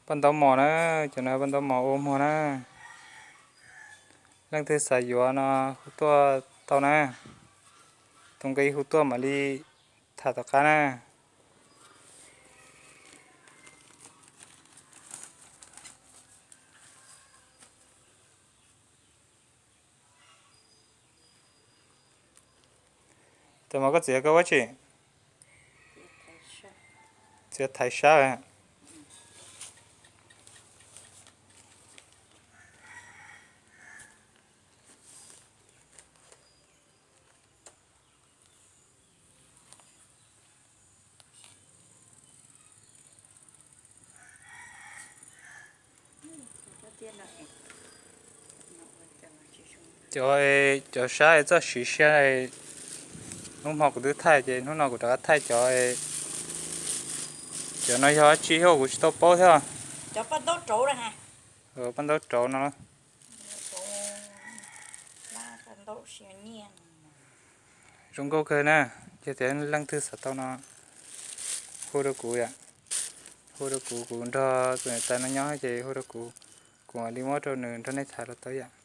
Paj ntaub mos na, cov no paj ntaub mos ua muag na. Leej twg xav yuav no hu tuaj tau na. Tus nqi hu tuaj mam li tham tom qab na. Tus mas koj txiv koj ua tsi? Txiv thaiv sab. Cov, cov sab txoj siv siab, hnub hmo kuv twb thaij ces hnub no kuv rov qab thaij cov. Cov no yog tsi thiab kuv tsis tau paub thiab. Paj ntaub rauv no. Zoo nkauj kawg na, yog tias leej twg xav tau no hu rau kuv yom. Hu rau kuv, kuv nrog tus niam tais no nyob ces hu rau kuv, kuv mam li muab rau nws nrog nej tham los tau yom.